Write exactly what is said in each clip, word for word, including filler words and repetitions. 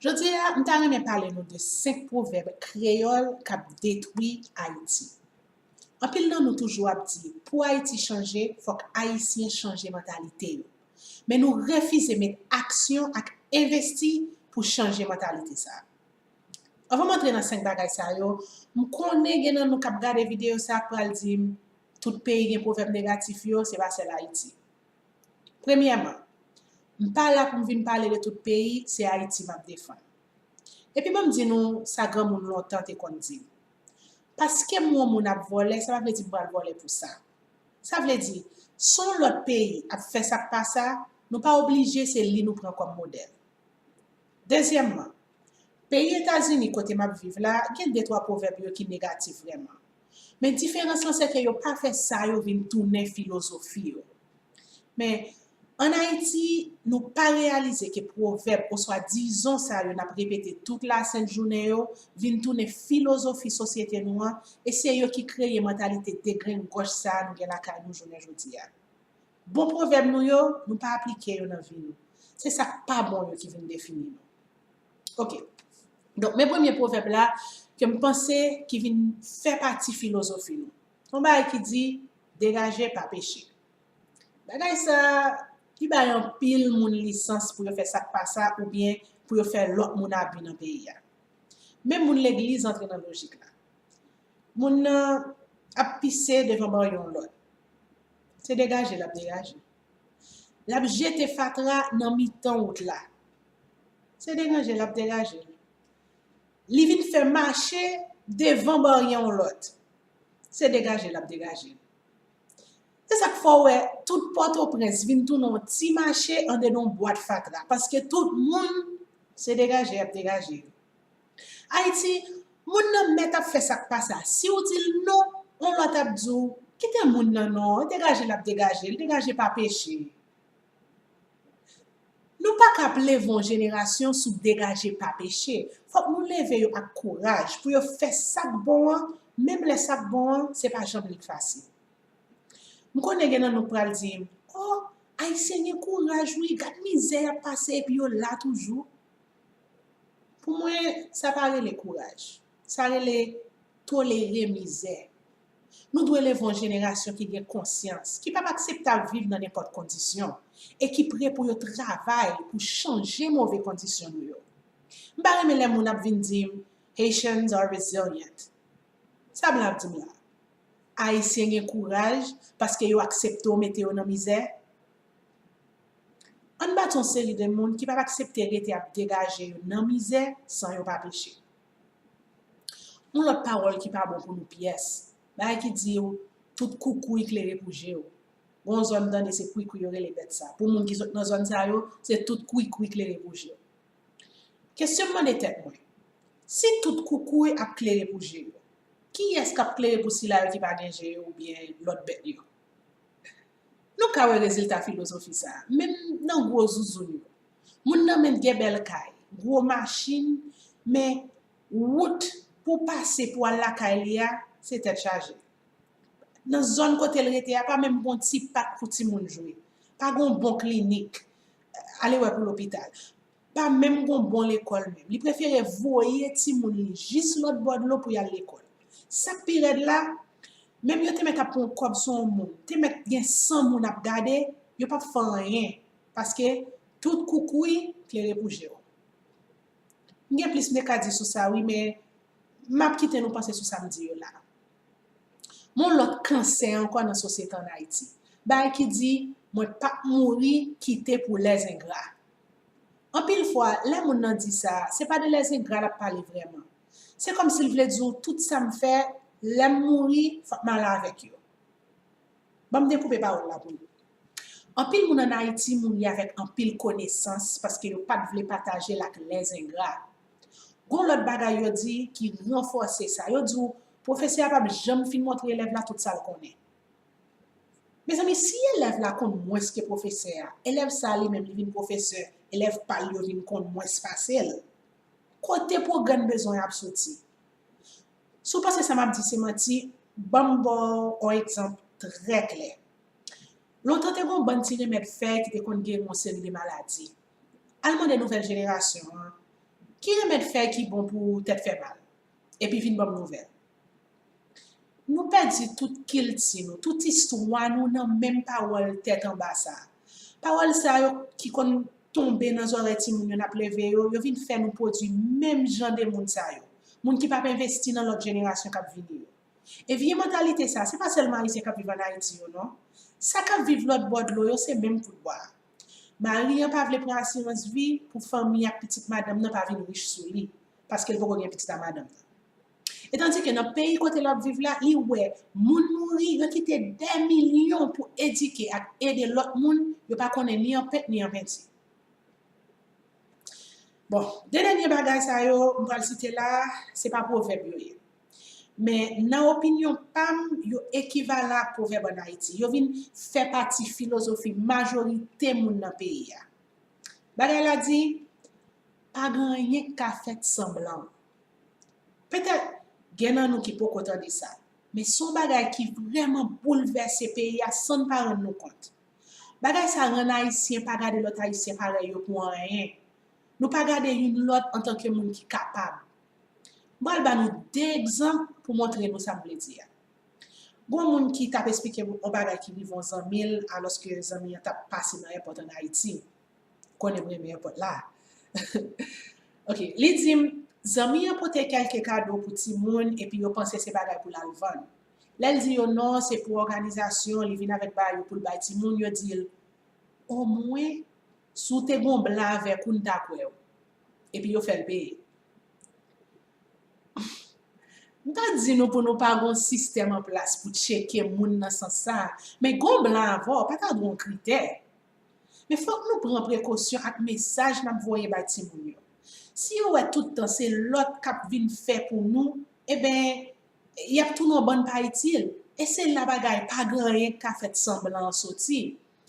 Jodi a, m ta renmen pale nou de senk pwovèb kreyòl k ap detwi Ayiti. Anpil nan nou toujou ap di, pou Ayiti chanje, fòk Ayisyen chanje mantalite yo. Men nou refize met aksyon ak envesti pou chanje mantalite sa a. Anvan m antre nan senk bagay sa yo, m konnen gen nan nou k ap gade videyo sa a k pral di m, tout peyi gen pwovèb negatif yo, se pa sèl Ayiti. Premyèman, m pa la pou m vin pale de tout peyi, se Ayiti m ap defann. Epi ban m di nou sa granmoun lontan te konn di m. Paske m wè yon moun ap vòlè, sa pa vle di m pral vòlè pou sa. Sa vle di, si yon lòt peyi ap fè sa k pa sa, nou pa oblije se li nou pran kòm modèl. Dezyèmman, peyi Etazini kote m ap viv la, gen de twa pwovèb yo ki negatif vrèman. Men diferans lan se ke yo pa fè sa yo vin tounen filozofi yo. Men, ann Ayiti, nou pa reyalize ke pwovèb oswa dizon sa yo n ap repete tout lasent jounen yo vin tounen filozofi sosyete nou an, e se yo ki kreye mantalite degrenngòch sa a nou gen lakay nou jounen jodi a. Bon pwovèb nou yo, nou pa aplike yo nan vi nou. Se sa k pa bon yo ki vin defini nou. Oke. Donk, men premye pwovèb la ke m panse ki vin fè pati filozofi nou. Yon bagay ki di, degaje pa peche. Bagay sa, li bay anpil moun lisans pou yo fè sa k pa sa oubyen pou yo fè lòt moun abi nan peyi a. Men moun legliz antre nan lojik la. Moun nan ap pise devan barye yon lòt. Se degaje l ap degaje. L ap jete fatra nan mitan wout la. Se degaje l ap degaje l. Li vin fè mache devan barye yon lòt. Se degaje l ap degaje l. Se sa k fè w wè tout Pòtoprens vin tounen yon ti mache andedan yon bwat fatra, paske tout moun se degaje y ap degaje yo. Ayiti, moun nan mèt ap fè sa k pa sa. Si w di l non, yon lòt ap di w, kite moun nan non, degaje l ap degaje l, degaje pa peche. Nou pa ka ap leve yon jenerasyon sou degaje pa peche. Fòk nou leve yo ak kouraj pou yo fè sa k bon an, menm lè sa k bon an, se pa janm li k fasil. M konnen gen nan nou k pral di m, o, Ayisyen gen kouraj wi, gad mizè y ap pase epi yo la toujou. Pou mwen, sa pa rele kouraj. Sa rele tolere mizè. Nou dwe leve yon jenerasyon ki gen konsyans, ki p ap aksepte ap viv nan nenpòt kondisyon e ki pre pou yo travay pou chanje move kondisyon nou yo. M pa renmen lè moun ap vin di m, Haitians are resilient. Sa blan ap di m la? Ayisyen gen kouraj paske yo aksepte w mete yo nan mizè? Ann bat yon seri de moun ki p ap aksepte rete ap degaje yo nan mizè san yo pa peche. Yon lòt pawòl ki pa bon pou nou pyès, bagay ki di w, tout koukouy klere pou je w. Gon zòn m tande se kwikwi yo rele bèt sa. Pou moun ki sot nan zòn sa yo, se tout kwikwi klere pou je w. Kesyon m mande tèt mwen, si tout koukouy ap klere pou je yo, kiyès k ap klere pou sila yo ki pa gen je yo oubyen lòt bèt yo? Nou ka wè rezilta filozofi sa a, menm nan gwo zouzoun yo. Moun nan menm gen bèl kay, gwo machin, men wout pou pase pou al lakay li a, se tèt chaje. Nan zòn kote l rete a, pa menm gon ti pak pou timoun jwe. Pa gon bon klinik, ale wè pou lopital. Pa menm gon bon lekòl menm. Li prefere voye timoun li jis lòt bò dlo pou y al lekòl. Sa k pi rèd la, menm yo te mèt ap pran kòb sou yon moun, te mèt gen san moun ap gade, yo p ap fè anyen, paske tout koukouy klere pou je w. M gen plis m te ka di sou sa wi, men m ap kite nou panse sou sa m di yo la. Yon lòt kansè ankò nan sosyete ann Ayiti. Bagay ki di, mwen p ap mouri kite pou lèzengra. Anpil fwa, lè moun nan di sa, se pa de lèzengra l ap pale vrèman. Se kòmsi l vle di w, tout sa m fè, lè m mouri, fòk m ale avèk yo. Ban m dekoupe pawòl la pou nou. Anpil moun ann Ayiti mouri avèk anpil konesans paske yo pa t vle pataje l ak lèzengra. Gon lòt bagay yo di ki ranfòse sa. Yo di w, pwofesè a p ap janm fin montre elèv la tout sa l konnen. Mezanmi, si elèv la konn mwens ke pwofesè a, elèv sa a li menm li vin pwofesè, elèv pa l yo vin konn mwens pase l. Kote pwogrè n bezwen ap soti? Si w panse sa m ap di se manti, ban m ba w yon egzanp trè klè. Lontan te gen yon bann ti remèd fèy ki te konn geri yon seri de maladi. Al mande nouvèl jenerasyon an, Ki remèd fè ki bon pou tèt fè mal? Epi vin ban m nouvèl. Nou pèdi tout kilti nou, tout istwa nou nan menm pawòl tèt anba sa a. Pawòl sa yo ki konn tonbe nan zòrèy timoun yo n ap leve yo, yo vin fè nou pwodui menm jan de moun sa yo. Moun ki p ap envesti nan lòt jenerasyon k ap vini yo. E vye mantalite sa, se pa sèlman Ayisyen k ap viv ann Ayiti yo, non. Sa k ap viv lòt bò dlo yo, se menm kout bwa a. Mari an pa vle pran asirans vi pou fanmi ak pitit madanm nan pa vin rich sou li, paske l poko gen pitit a madanm nan. E tandike nan peyi kote l ap viv la, li wè moun mouri, yo kite dè milyon pou edike ak ede lòt moun, yo pa konnen ni an pent ni an penti. Bon, de dènye bagay sa yo m pral site la, se pa pwovèb yo ye. Men nan opinyon pa m, yo ekivalan ak pwovèb ann Ayiti. Yo vin fè pati filozofi majorite moun nan peyi a. Bagay la di, pa gen anyen k ka fèt san blan. Petèt, gen nan nou ki poko tande sa, men se yon bagay ki vrèman boulvèse peyi a san n pa rann nou kont. Bagay sa rann Ayisyen pa gade lòt Ayisyen parèy yo pou anyen. Nou pa gade youn lòt antanke moun ki kapab. M pral ba nou de egzanp pou montre nou sa m vle di a. Gon moun ki t ap esplike m yon bagay ki rive yon zanmi l alòske zanmi an t ap pase nan èpòt ann Ayiti. Konnen m renmen èpòt la. Ok, li di m, zanmi an pote kèlke kado pou timoun epi yo panse se bagay pou l al vann. Lè l di yo non, se pou òganizasyon, li vin avèk bagay yo pou l bay timoun, yo di l, omwen, si w te gon blan avèk ou, n ta kwè w. Epi yo fè l peye. M pa di nou pou nou pa gon sistèm an plas pou tcheke moun nan sans sa a, men gon blan avè w pa ta dwe yon kritè. Men fòk nou pran prekosyon ak mesaj n ap voye bay timoun yo. Si yo wè tout tan se lòt k ap vin fè pou nou, eben, y ap tounen yon bann pa itil. E se la bagay pa gen anyen k ka fèt san blan an soti.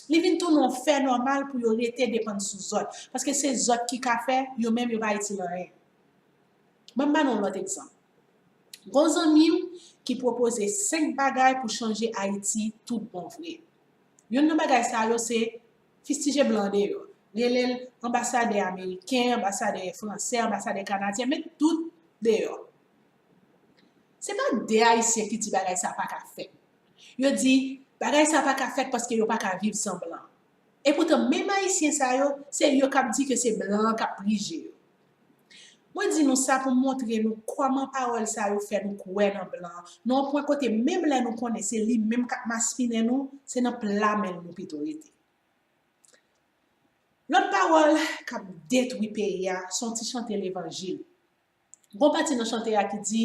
Li vin tounen yon fè nòmal pou yo rete depann sou zòt, paske se zòt ki ka fè, yo menm yo pa itil anyen. Ban m ba nou yon lòt egzanp. Gon zanmi m ki pwopoze senk bagay pou chanje Ayiti tout bon vre. Youn nan bagay sa yo se fistije blan deyò. Rele l anbasadè ameriken, anbasadè fransè, anbasadè kanadyen, met tout deyò. Se pa de Ayisyen ki di bagay sa pa ka fèt. Yo di bagay sa pa ka fèt paske yo pa ka viv san blan. Epoutan, menm Ayisyen sa yo, se yo k ap di ke se blan an k ap prije yo. Mwen di nou sa pou m montre nou kòman pawòl sa yo fè nou kwè nan blan an, nan yon pwen kote menm lè nou konnen se li menm k ap maspinen nou, se nan pla men l nou pito rete. Lòt pawòl k ap detwi peyi a, se yon ti chante levanjil. Gon pati nan chante a ki di,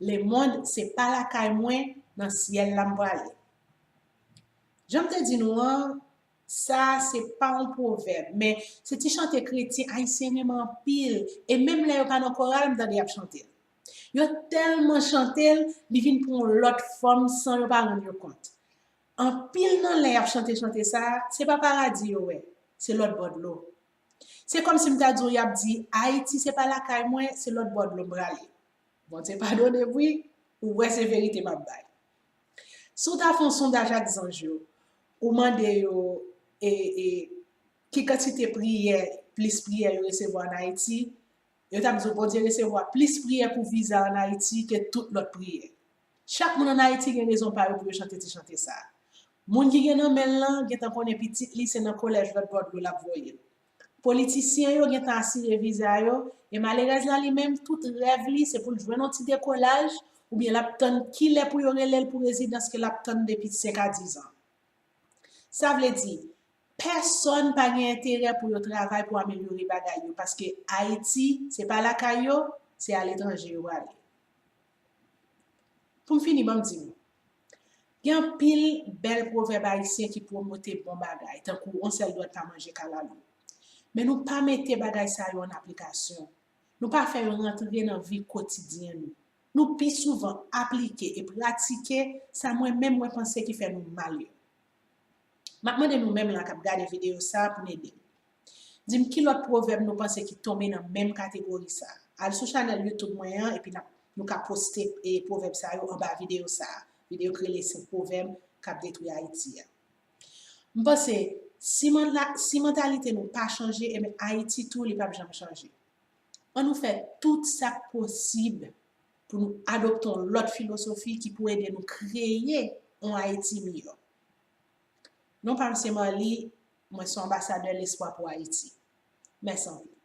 lemonn se pa lakay mwen, nan syèl la m prale. Jan m te di nou an, sa se pa yon pwovèb, men se ti chante kretyen ayisyen renmen anpil, e menm lè yo pa nan koral, m tande y ap chante l. Yo tèlman chante l, li vin pran yon lòt fòm san yo pa rann yo kont. Anpil nan lè y ap chante chante sa a, se pa paradi yo wè, se lòt bò dlo. Se kòmsi m ta di w y ap di, Ayiti se pa lakay mwen, se lòt bò dlo m prale. Bondye padone m wi, ou wè se verite m ap bay. Si w ta fè yon sondaj ak zanj yo, ou mande yo e, e, ki kantite priyè, plis priyè yo resevwa ann Ayiti, yo t ap di w Bondye resevwa plis priyè pou viza ann Ayiti ke tout lòt priyè. Chak moun ann Ayiti gen rezon pa yo pou yo chante ti chante sa a. Moun ki gen nan men l lan gentan konnen pitit li se nan kolèj lòt bò dlo l ap voye l. Politisyen yo gentan asire viza yo, e malerèz la li menm, tout rèv li se pou l jwenn yon ti dekolaj, oubyen l ap tann kilè pou yo rele l pou rezidans ke l ap tann depi senk a diz an. Sa vle di, pèsonn pa gen enterè pou yo travay pou amelyore bagay yo, paske Ayiti, se pa lakay yo, se aletranje yo prale. Pou m fini, ban m di nou, gen anpil bèl pwovèb ayisyen ki pwomote bon bagay, tankou on sèl dwèt pa manje kalalou. Men nou pa mete bagay sa yo an aplikasyon. Nou pa fè yo rantre nan vi kotidyen nou. Nou pi souvan aplike e pratike sa mwen menm mwen panse ki fè nou mal yo. M ap mande nou menm lan k ap gade videyo sa a pou n ede m. Di m ki lòt pwovèb nou panse ki tonbe nan menm kategori sa a. Al sou chanèl YouTube mwen an epi n ap, nou ka poste e pwovèb sa yo anba videyo sa a. Videyo k rele Senk pwovèb k ap detwi Ayiti a. M panse, si man-, la, si mantalite nou pa chanje, ebyen Ayiti tou, li p ap janm chanje. Ann nou fè tout sa k posib pou nou adopte yon lòt filozofi ki pou ede nou kreye yon Ayiti miyò. Non pa m se Marly, mwen se anbasadè Lespwa pou Ayiti. Mèsi anpil.